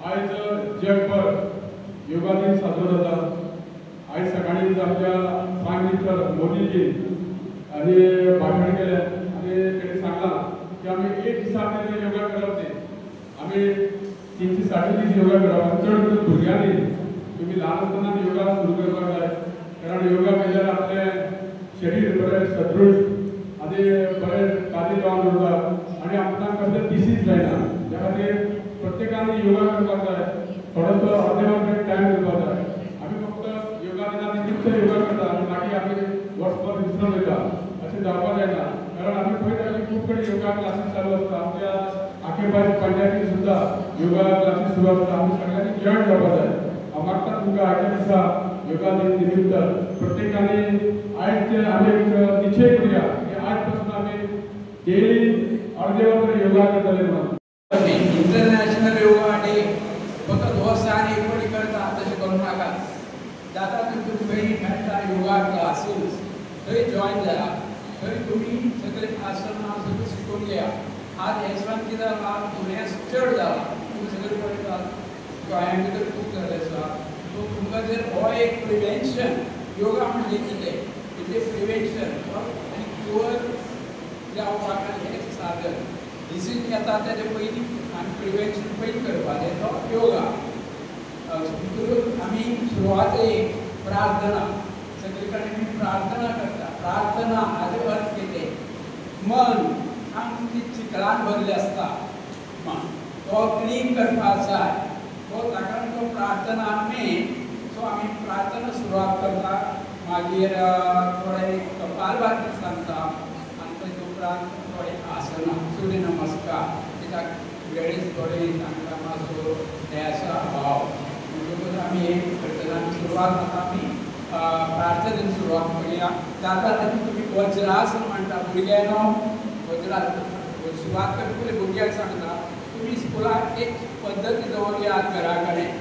आयज जगभर योगा दिन साजरो जाता। आयज सकाळी आमच्या प्रायम मिनिस्टर मोदीजी आनी भाशण केलें आनी ताणें सांगलां की आमी एक दिसा आमी योगा करप न्ही, आमी 360 दीस योगा करप। आनी चड करून भुरग्यांनी तुमी ल्हान आसतना योगा सुरू करपाक जाय, कारण योगा केल्यार आपलें शरीर बरें सदृढ आनी बरें ताजें जावन उरता आनी आपणाक कसलें डिसीज जायना। त्या खातीर प्रत्येकान योगा करपाक जाय, थोडोसो अर्दे वर टायम दिवपाक जाय। आमी फक्त योगा दिना निमित्त योगा करता आनी मागीर आमी वर्सभर विसरून वयता, अशें जावपाक जायना। कारण आमी पळयता की खूब कडेन योगा क्लासीस चालू आसता, आमच्या आखे भायर पंचायतीन सुद्दां योगा क्लासीस सुरू आसता। आमी सगळ्यांनी जॉयन जावपाक जाय। हांव मागता तुमकां आयच्या दिसा योगा दिन निमित्त प्रत्येकाने आयज आमी एक निश्चय करुया की आज पासून आमी डेली अर्दे वर तरी योगा करतले म्हणून। इंटरनॅशनल योगा डे फकत वर्सान एक फावटी करता तशें करूं नाका। जाता तितून खंय मेळटा योगा क्लासीस थंय जॉयन जाया, थंय तुमी सगळे आसनां सगळें शिकून घेया। आज हें कितें जालां, दुयेंस चड जाला, तुमी सगळे पळयतात गोंयांत भितर खूब जाल्लें आसा। सो तुमकां जर हो एक प्रिवेन्शन, योगा म्हणजे कितें, इतलें प्रिवेन्शन आनी क्युअर जावपाक हें साधन। डिसीज येता तेजे पयलीं आमी प्रिवेन्शन पयलीं करपाचें तो योगा। आमी सुरवातेक प्रार्थना, सगळे कडेन आमी प्रार्थना करता। प्रार्थना हाजो अर्थ कितें, मन सामकें चिखलान भरलें आसता, मन तो क्लीन करपाक जाय, तो ताका तो प्रार्थना मेन। सो आमी प्रार्थना सुरवात करता, मागीर थोडे कपालभाती सांगता आनी तेजे उपरांत थोडे आसनां, सूर्य नमस्कार, कित्याक वेळेच थोडे तांकां मातसो हें आसा भाव, म्हणटकूच आमी हें करतना आमी सुरवात आतां आमी प्रार्थनेन सुरवात करुया। जाता तितून तुमी वज्रासन म्हणटा भुरग्यांनो, वज्रासन सुरवात करचे पयलीं भुरग्यांक सांगता तुमी स्कुलाक एक पद्दती दवरुया घरा कडेन।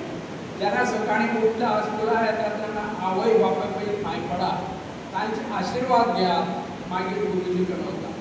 जेन्ना सकाळीं उठता स्कुलार येता तेन्ना आवय बापाय पयलीं पांय पडा, तांचे आशिर्वाद घेयात, मागीर गुरुजी कडेन वता।